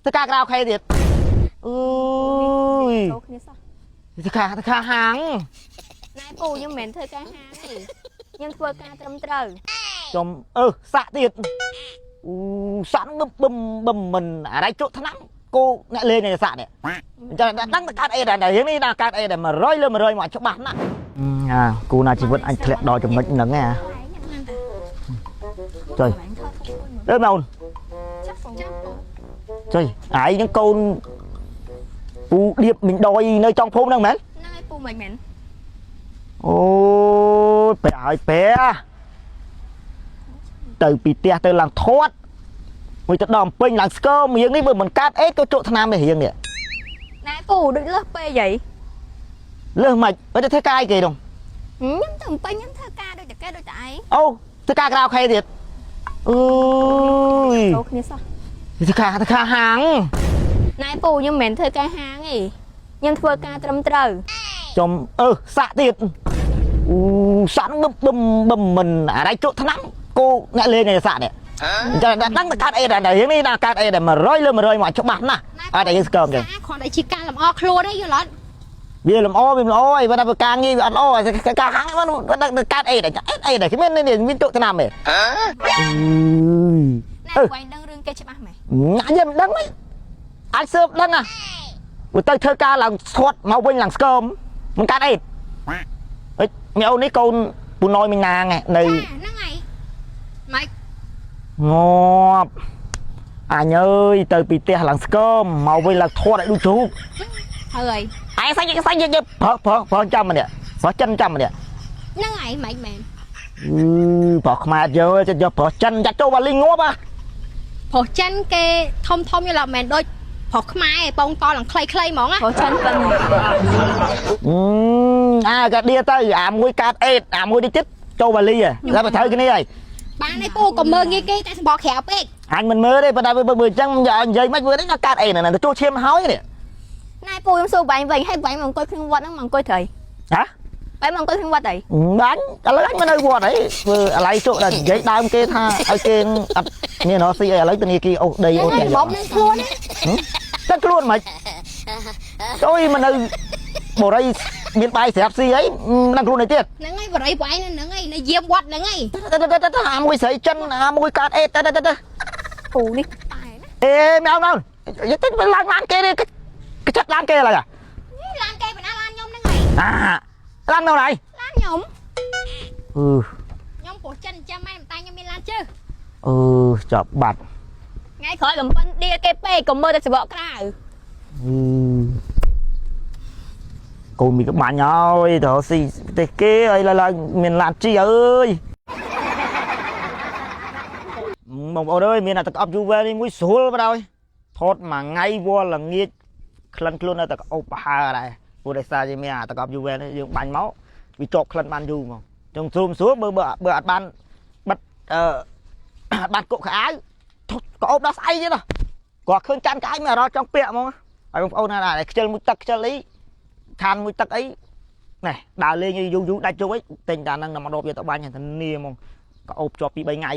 ធ្វើការក្រៅខេទៀតអើយ ចូលគ្នាសោះ ធ្វើការហាង ណែពូខ្ញុំមិនមែនធ្វើការហាងទេខ្ញុំធ្វើការត្រឹមត្រូវ ចំអឺសាក់ទៀតអូសាក់នឹងបឹមបឹមមិនអរិយជក់ថ្នាំគោអ្នកលេងនៃសាក់នេះអញ្ចឹងដឹងតែកើតអីដែររឿងនេះដល់កើតអីដែរ100លើ100មកច្បាស់ណាស់អាគូណាជីវិតអញធ្លាក់ដល់ចំណុចហ្នឹងហ៎ចុយអើម៉ូន ចាប់ពូចាប់ពូ ចុយឯងហ្នឹងកូនពូដៀបមីងដយនៅចុងភូមិហ្នឹងមែន ហ្នឹងហើយពូមិនមែន អូយប្រហើយប្រទៅពីផ្ទះទៅឡើងធាត់មួយទៅដល់ពេញឡើងស្គមរៀងនេះបើមិនកាត់អីក៏ជក់ថ្នាំនេះរៀងនេះ ណែពូដូចលើសពេកហី លើសមិនបើទៅធ្វើការអីគេនោះ ខ្ញុំទៅពេញខ្ញុំធ្វើការដូចតែគេដូចតែឯង អូធ្វើការក្រៅខេទៀតអើយ ចូលគ្នាសោះ ធ្វើការហាង ណែពូខ្ញុំមិនមែនធ្វើការហាងទេខ្ញុំធ្វើការត្រឹមត្រូវ ចំអឺសាក់ទៀតអូសាក់នឹងបឹមបឹមមិនអរិយជក់ថ្នាំគោអ្នកលេងនៃសាក់នេះអញ្ចឹងដឹងតែកើតអីដែររឿងនេះដល់កើតអីដែរ100លើ100មកច្បាស់ណាស់អត់តែយើងស្គមចឹង គ្រាន់តែជាការលម្អខ្លួនឯងយល់អត់ វាលំអវាល្អអីបើតែការងារវាអត់ល្អការហាងมันដឹងកើតអីដែរអីដែរគ្មានមានជក់ថ្នាំទេ ណែពូឯងដឹងរឿងគេច្បាស់មែន ញ៉ាំយើងមិនដឹងទេអាចសើបដឹងណាព្រោះទៅធ្វើការឡើងស្ធាត់មកវិញឡើងស្គមមិនកើតអីអេមីអូននេះកូនពូណយមីណាងនៅ ហ្នឹងហើយម៉េច ងាប់អញអើយទៅពីផ្ទះឡើងស្គមមកវិញឡើងធាត់ឲ្យដូចជ្រូក ហើយ ឯងសាច់សាច់យើងប្រប្រប្រចាំម្នាក់ប្រចិនចាំម្នាក់ ហ្នឹងហើយម៉េចមែន អឺប្រខ្មែរយកចិត្តយកប្រចិនចាក់ចូលវ៉ាលីងាប់ហ่ะ ប្រុសចិនគេធំធំយល់អត់មែនដូចប្រុសខ្មែរឯងបងតឡើងខ្លីៗហ្មងណា ព្រោះចិនប៉ិន អឺអាកាឌៀទៅអាមួយកាត់អេតអាមួយនេះទៀតចូលវ៉ាលីហ៎តែបើត្រូវគ្នាហើយ បានឯងពូកុំមើលងាយគេតែសម្បកក្រៅពេក អញមិនមើលទេប៉ុន្តែមើលមើលអញ្ចឹងនិយាយមិនមើលនេះដល់កាត់អេណាទៅជួឈាមហើយនេះ ណែពូខ្ញុំសួរបាញ់វិញហើយបាញ់មកអង្គុយក្នុងវត្តហ្នឹងមកអង្គុយត្រី ហ៎ បាញ់មកអង្គុយក្នុងវត្តអី បាញ់ឥឡូវអញមកនៅវត្តអីធ្វើឥឡូវជក់ដល់និយាយដើមគេថាឲ្យគេអត់មានរកស៊ីអីឥឡូវធនាគារអូសដីអូស ហ្នឹងហើយរបបនឹងខ្លួនណា តែខ្លួនមិនជួយមកនៅបរិយមានបាយស្រាប់ស៊ីអីមិនដឹងខ្លួនអីទៀត ហ្នឹងហើយបរិយបងឯងហ្នឹងហើយនៅយាមវត្តហ្នឹងហើយ ទៅអាមួយស្រីចិនអាមួយកាត់អេទៅទៅ ពូនេះតែណា អេម៉ៅម៉ៅទៅឡើងឡានគេនេះគេចាត់ឡានគេឥឡូវ ឡានគេបណ្ណាឡានខ្ញុំហ្នឹងហើយ អាឡាននៅណៃ ឡានខ្ញុំ អឺ ខ្ញុំប្រុសចិនចាំមែនតែខ្ញុំមានឡានជើ អឺចាប់បាត់ ថ្ងៃក្រោយកំប៉ិនដៀគេពេកកុំមើលតែសបកក្រៅ អឺកូនមីក្បាញ់ហើយទៅរកស៊ីប្រទេសគេហើយឡើងមានឡានជីអើយបងប្អូនអើយមានអាទឹកអប់យូវែលនេះមួយស្រួលបណ្ដោយថតមួយថ្ងៃវល់ល្ងាចក្លិនខ្លួននៅតែក្អូបប្រហើដែរព្រោះដោយសារជាមានអាទឹកអប់យូវែលនេះយើងបាញ់មកវាជាប់ក្លិនបានយូរហ្មងចង់ស្រួលស្រួលបើបើអត់បានបិទអឺអត់បានគុកខោអាវក្អូបដល់ស្អែកទៀតណាគាត់ឃើញចាន់ក្អែកមានអារម្មណ៍ចង់ពាក់ហ្មងហើយបងប្អូនណាដែរខ្ជិលមួយទឹកខ្ជិលអីខានមួយទឹកអីណែដើរលេងយូរយូរដាច់ជុកអីទិញតាហ្នឹងមកដបយកទៅបាញ់ធានាហ្មងក្អូបជាប់ពី3ថ្ងៃ